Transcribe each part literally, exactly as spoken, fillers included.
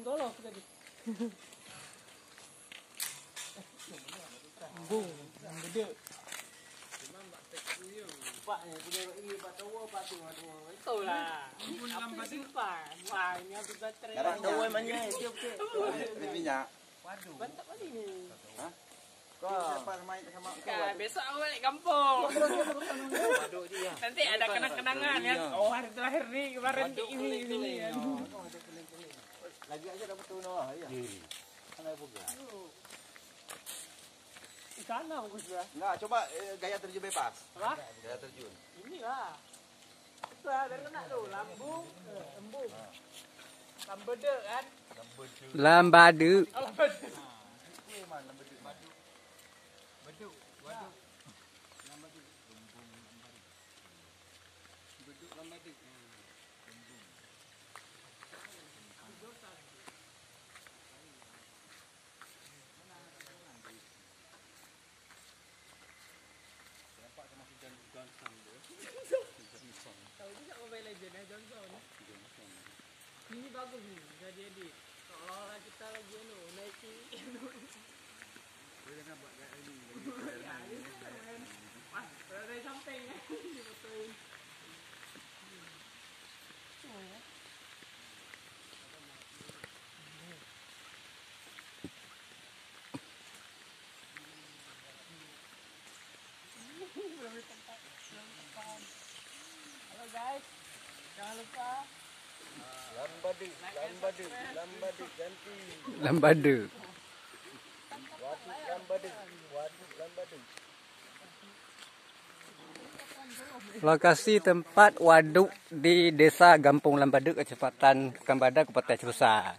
Golok tadi. Bung, yang gede. Pak ni, punya ini, Pak Tawa, Pak Tawa, Pak Tawa. Itulah. Apa simpan? Wah, ini habis baterai. Darah Tawa emangnya, dia betul. Ini minyak. Mantap kali ni. Hah? Kau siapa main sama kau? Kan, besok awak balik kampung. Nanti ada kenang-kenangan kan. Oh, hari terakhir ni kemarin ini, ini, ini. Lagi aja dah betul noh, ya. Sana pegang. Di sana bagus ya. Enggak, coba, eh, gaya terjun bebas. Apa? Gaya terjun. Inilah. Apa? Dari mana tu? Lambung, eh, embung. Lambedek kan? Lambadu. Oh, lambedek. Itu memang lambedek. Beduk, beduk. Lambedek. Beduk lambedek. Nampak sama si John, Johnson tu. Johnson. Tahu juga Mobile Legend, eh, Johnson. Johnson. Ini bagus ni, bisa diedit. Seolah-olah kita lagi anu, naik tinggi. Dia jangan buat gaya ini. Ya, dia kan main. Pas, berada di samping. Dia betul. Oh, ya. Halo guys, jangan lupa lambadu, lambadu, lambadu ganti. Lambadu. Waduk lambadu, waduk lambadu. Lokasi tempat waduk di Desa Gampong Lambadu, Kecamatan Pekanbadak, Kabupaten Aceh Besar.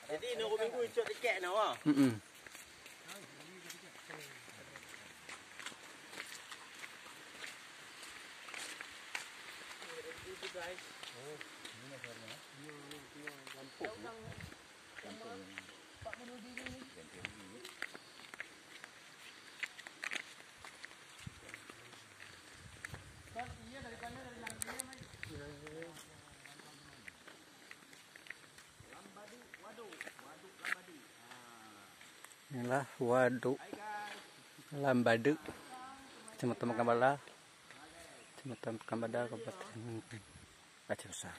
Jadi, nunggu minggu icok tiket noh, wah. Mm-mm. Inilah Waduk Lambadu, Kecamatan Pekanbadak, Kecamatan Pekanbadak, Kabupaten Aceh Besar.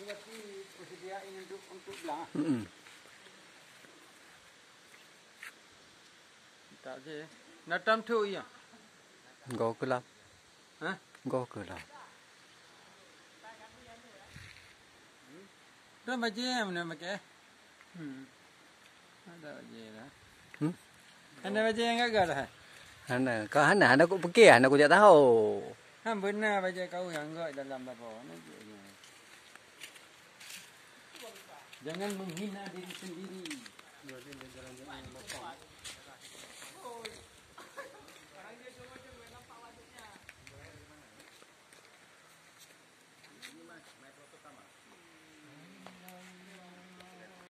Ini berarti persediaan untuk, untuk belah. Mm-mm. Tak je. Nak tam tu ya. Go ke lah. Hah? Go ke lah. Dah baca mana pakai? Hmm. Ada baca dah. Hmm? Ada baca yang gagal dah. Hana, kau hana, hana ku fikir, hana ku jak tahu. Kan benar baca kau yang enggak dalam babo. Jangan menghina diri sendiri.